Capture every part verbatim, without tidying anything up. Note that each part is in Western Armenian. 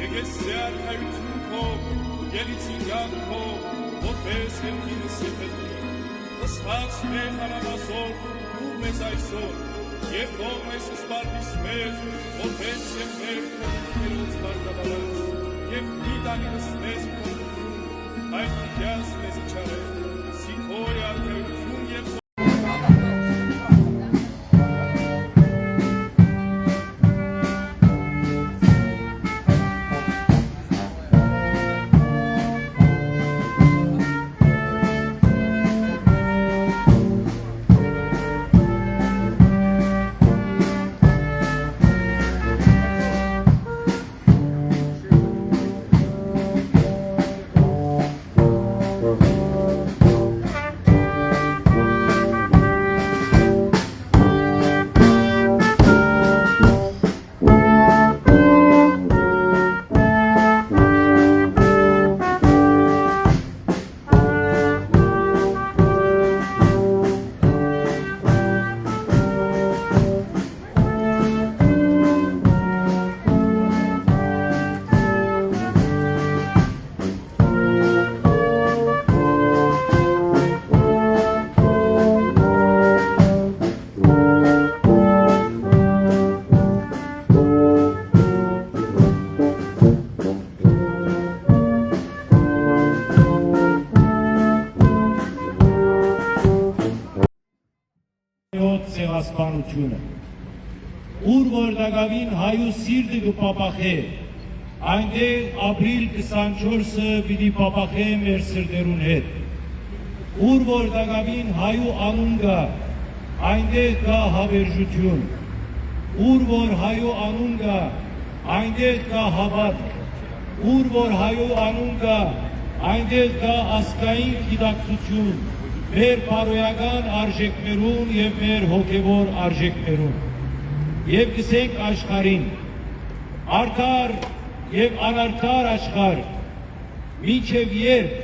Եկես Սեար քայլութիւն քո, ելիցին կան քո, որպես հերթինս եթերնի։ Ըսած մեր անամազոր, դու մեզ այսօր, եւ թող այս սպարտիս մեր, որպես եւ մեր քրտինքներոց բարգավաճած, եւ մի տանիլս մեզ քո այդ քիքյաս մեզ չարել, սի քո արքայութիւն եւ Հայոց ցեղասպանութիւնը, ուր որ տակաւին հայու սիրտը կը պապախէ, այնտեղ ապրիլ քսանչորսը պիտի պապախէ մեր սրտերուն հետ։ Ուր որ տակաւին հայու անուն կայ, այնտեղ կայ հավերժութիւն։ Ուր որ հայու անուն կայ, այնտեղ կայ հաւատք, ուր որ հայու անուն կայ, այնտեղ կայ ազգային գիտակցութիւն, մեր բարոյական արժեքներուն եւ մեր հոգեւոր արժեքներուն։ Եւ կ'ըսենք աշխարհին. արդար եւ անարդար աշխարհ, մինչեւ երբ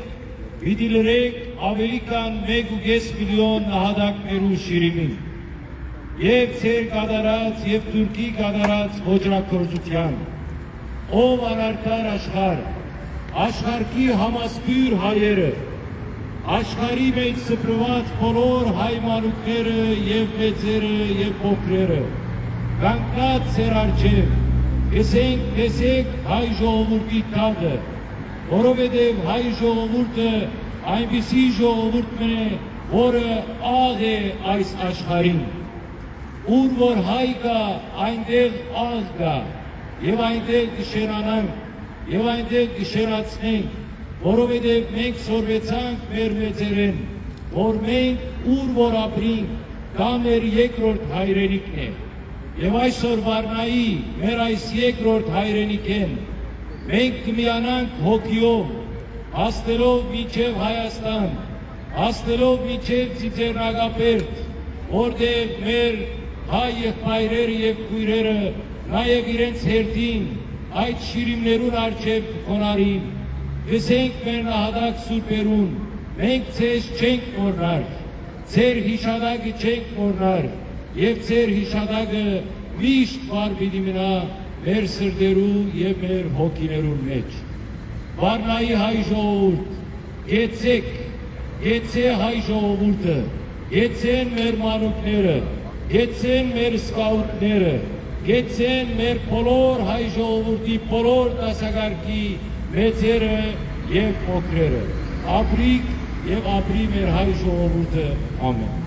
պիտի լռենք աւելի քան մէկ ու կէս միլիոն նահատակներու շիրիմին եւ ձեր կատարած եւ Թուրքի կատարած ոճրագործութեան։ Ով անարդար աշխարհ, աշխարհի համասփյուռ հայերը, աշխարհի մէջ սփռուած բոլոր հայ մանուկները եւ մեծերը եւ փոքրերը, կանգնած ձեր առջեւ, կ'ըսենք. տեսեք հայ ժողովուրդի դատը, որովհետեւ հայ ժողովուրդը այնպիսի ժողովուրդ մը է, որը աղ է այս աշխարհին։ Ուր որ հայ կայ, այնտեղ աղ կայ, եւ այնտեղ կը շենանանք, եւ այնտեղ կը շենացնենք, որովհետեւ մենք սորվեցանք մեր մեծերէն, որ մենք ուր որ ապրինք, դա մեր երկրորդ հայրենիքն է։ Եւ այսօր Վարնայի, մեր այս երկրորդ հայրենիքէն, մենք կը միանանք հոգիով, հասնելով մինչեւ Հայաստան, հասնելով մինչեւ Ծիծեռնակաբերդ, որտեղ մեր հայ եղբայրերը եւ քոյրերը նաեւ իրենց հերթին այդ շիրիմներուն առջեւ կը խոնարհին, կ'ըսենք մեր նահատակ սուրբերուն. մենք ձեզ չենք մոռնար, ձեր յիշատակը չենք մոռնար եւ ձեր յիշատակը միշտ վառ պիտի մնայ մեր սրտերու եւ մեր հոգիներուն մէջ։ Վարնայի հայ ժողովուրդ, կեցցեք, կեցցէ հայ ժողովուրդը, կեցցեն մեր մանուկները, կեցցեն մեր սկաուտները, կեցցեն մեր բոլոր հայ ժողովուրդի բոլոր դասակարգի մեծերը եւ փոքրերը։ Ապրի՛ք եւ ապրի մեր հայ ժողովուրդը։ Ամէն։